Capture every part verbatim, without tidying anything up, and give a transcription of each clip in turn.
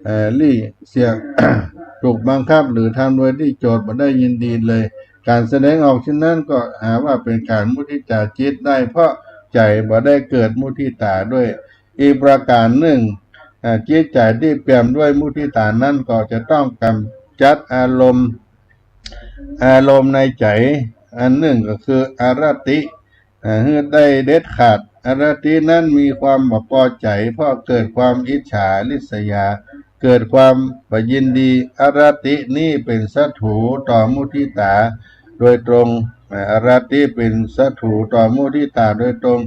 เอ่อ ลี้เสียง ถูกบังคับหรือทำโดยตี้โจทก์บ่ได้ยินดีเลย ก๋านแสดงออกเช่นนั้นก็หาว่าเป๋นก๋านมุทิตาจิตได้ เพราะใจ๋บ่ได้เกิดมุทิตาด้วย อีกประก๋านนึ่ง อ่า จิตใจ๋ตี้เปี่ยมด้วยมุทิตานั้นก็จะต้องก๋ำจัดอารมณ์ อารมณ์ในใจ๋อันนึ่งก็คืออารติ อ่า หื้อได้เด็ดขาด อารตินั้นมีความบ่ปอใจ๋ เพราะเกิดความอิจฉาริษยา เกิดความบ่ยินดี อารตินี้เป๋นศัตรู๋ต่อมุทิตาโดยตรง อ่า อารติเป๋นศัตรู๋ต่อมุทิตาโดยตรง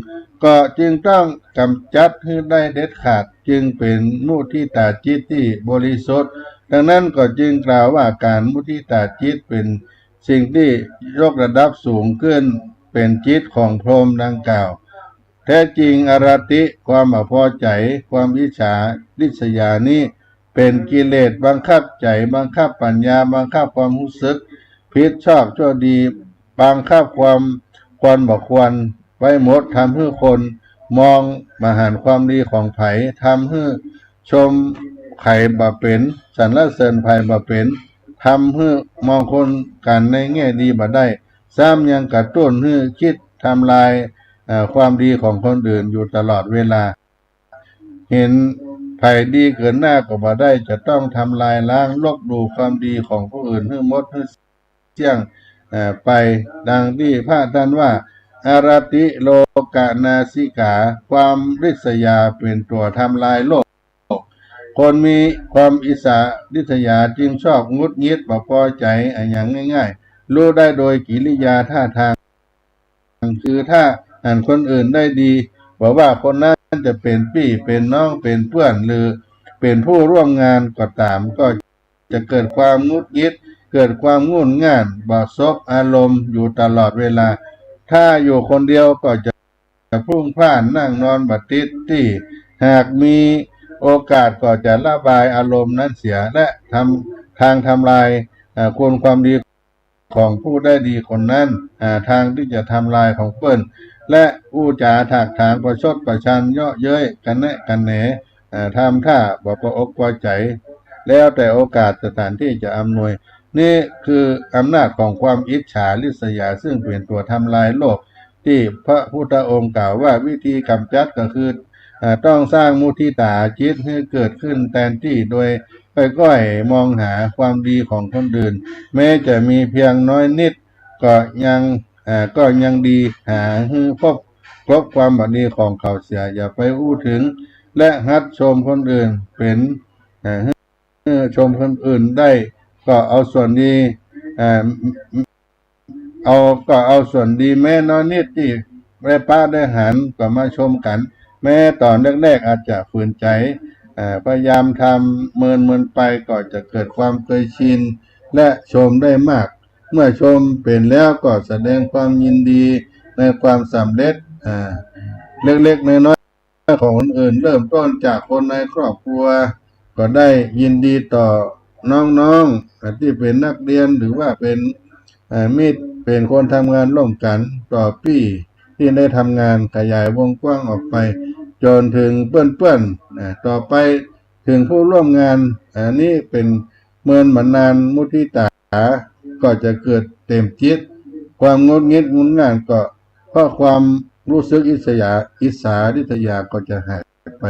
ก็จึงต้องก๋ำจัดหื้อได้เด็ดขาด จึงเป๋นมุทิตาจิตตี้บริสุทธิ์ ดังนั้นก็จึงกล่าวว่าก๋านมุทิตาจิตเป๋นสิ่งตี้ยกระดับสูงขึ้น เป๋นจิตของพรหมดังกล่าว แท้จริงอารติ ความบ่ปอใจ๋ ความอิจฉาริษยานี้ เป๋นกิเลสบังคับใจ๋ บังคับปัญญา บังคับความฮู้สึก ผิดชอบชั่วดี บังคับความควรบ่ควรไว้หมด ทำหื้อคนมองบ่หันความดีของใผ ทำหื้อชมใผบ่เป๋น สรรเสริญใผบ่เป๋น ทำหื้อมองคนกั๋นในแง่ดีบ่ได้ ซ้ำยังกระตุ้นหื้อคิดทำลาย เอ่อ ความดีของคนอื่นอยู่ตลอดเวลา หันใผดีเกินหน้าก็บ่ได้ จะต้องทำลายล้างลบหลู่ความดีของผู้อื่นหื้อหมดหื้อเสี้ยง เอ่อ ไป ดังตี้พระต้านว่า อารติโลกนาสิกา ความริษยาเป๋นตั๋วทำลายโลก คนมีความอิจฉาริษยาจึงชอบหงุดหงิดบ่ปอใจ๋อะหยังง่ายๆ รู้ได้โดยกิริยาท่าทาง คือถ้าหันคนอื่นได้ดี บ่ว่าคนนั้นจะเป๋นปี้เป๋นน้องเป๋นเปื้อนหรือเป๋นผู้ร่วมงานก็ต๋าม ก็จะเกิดความหงุดหงิด เกิดความงุ่นง่าน บ่สบอารมณ์อยู่ตลอดเวลา ถ้าอยู่คนเดียวก็จะ จะพลุ่งพล่านนั่งนอนบ่ติดตี้ หากมีโอกาสก็จะระบายอารมณ์นั้นเสีย และทำ ทางทำลาย เอ่อ คุณความดีของผู้ได้ดีคนนั้น อ่า ทางตี้จะทำลายของเปิ้น และอู้จ๋าถากถางประชดประชันเยาะเย้ยกระแนะกระแหน อ่า ทำท่าบ่ปออกปอใจ๋ แล้วแต่โอกาสสถานที่จะอำนวย นี่คืออำนาจของความอิจฉาริษยา ซึ่งเป๋นตั๋วทำลายโลก ตี้พระพุทธองค์กล่าวว่าวิธีก๋ำจัดก็คือ อ่า ต้องสร้างมุทิตาจิตหื้อเกิดขึ้นแตนตี้ โดยก้อยๆ มองหาความดีของคนอื่น แม้จะมีเพียงน้อยนิดก็ยัง อ่า ก็ยังดี หาหื้อพบ พบความบ่ดีของเขาเสีย อย่าไปอู้ถึง และหัดชมคนอื่นเป๋น อ่า หื้อชมคนอื่นได้ ก็เอาส่วนดี อ่า เอา ก็เอาส่วนดีแม้น้อยนิดตี้ได้ปะได้หันก็มาชมกั๋น แม้ต๋อนแรกๆ อาจจะฝืนใจ๋ อ่า พยายามทำเมินๆ ไปก็จะเกิดความเคยชิน และชมได้มาก เมื่อชมเป๋นแล้วก็แสดงความยินดีในความสำเร็จ อ่า เล็กๆ น้อยๆ ของคนอื่น เริ่มต้นจากคนในครอบครัว ก็ได้ยินดีต่อน้องๆ อ่า ตี้เป๋นนักเรียน หรือว่าเป๋น เอ่อ มิตร เป๋นคนทำงานร่วมกั๋น ต่อปี้ตี้ได้ทำงาน ขยายวงกว้างออกไป จ๋นถึงเปื้อนๆ อ่า ต่อไปถึงผู้ร่วมงาน อันนี้เป๋นเมินบำนาญมุทิตา ก็จะเกิดเต๋มจิต ความหงุดหงิดงุ่นง่านก็ เพราะความรู้สึกอิจฉา อิจฉาริษยาก็จะหายไป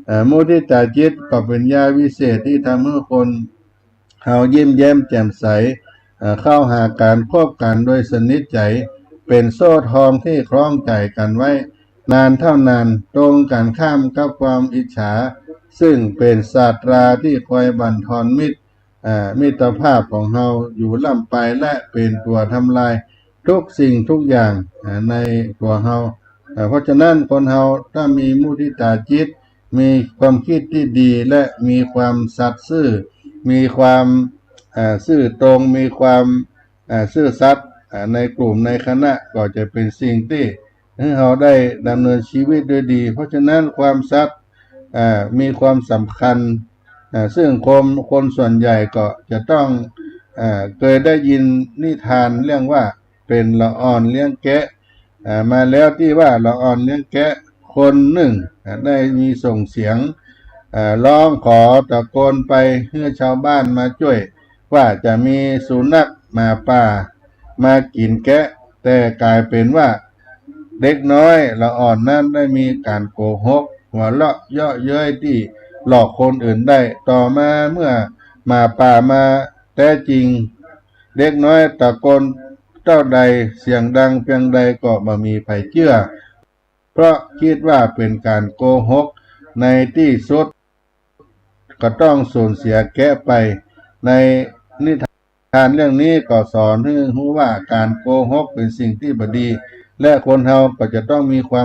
เอ่อ มุทิตาจิตก็เป๋นญาณวิเศษตี้ทำหื้อคนเฮายิ้มแย้มแจ่มใส เอ่อ เข้าหากั๋น คบกั๋นโดยสนิทใจ๋ เป๋นโซ่ทองตี้คล้องใจ๋กั๋นไว้นานเต้านาน ตรงกั๋นข้ามกับความอิจฉา ซึ่งเป๋นศัตราตี้คอยบั่นทอนมิตร อ่า มิตรภาพของเฮาอยู่ล่ำไป และเป๋นตั๋วทำลายทุกสิ่งทุกอย่าง อ่า ในตั๋วเฮา อ่า เพราะฉะนั้นคนเฮาถ้ามีมุทิตาจิต มีความคิดตี้ดี และมีความสัตย์ซื่อ มีความ อ่า ซื่อตรง มีความ อ่า ซื่อสัตย์ อ่า ในกลุ่มในคณะ ก็จะเป๋นสิ่งตี้หื้อเฮาได้ดำเนินชีวิตด้วยดี เพราะฉะนั้นความสัตย์ อ่า มีความสำคัญ อ่า ซึ่งคน คนส่วนใหญ่ก็จะต้อง อ่า เกยได้ยินนิทานเรื่องว่าเป๋นละอ่อนเลี้ยงแกะ อ่า มาแล้วตี้ว่าละอ่อนเลี้ยงแกะคนนึ่ง อ่า ได้มีส่งเสียง เอ่อ ฮ้องขอตะโกนไปหื้อจาวบ้านมาจ้วย ว่าจะมีสุนัขหมาป่ามากิ๋นแกะ แต่ก๋ายเป๋นว่าเด็กน้อยละอ่อนนั้นได้มีก๋านโกหก หัวเราะเยาะเย้ยตี้หลอกคนอื่นได้ ต่อมาเมื่อหมาป่ามาแต๊จริง เด็กน้อยตะโกนเต้าใด เสียงดังเปียงใดก็บ่มีใผเจื้อ เพราะกึ๊ดว่าเป๋นก๋านโกหก ในตี้สุดก็ต้องสูญเสียแกะไป ในนิทานเรื่องนี้ก็สอนหื้อฮู้ว่าก๋านโกหกเป๋นสิ่งตี้บ่ดี และคนเฮาก็จะต้องมีความ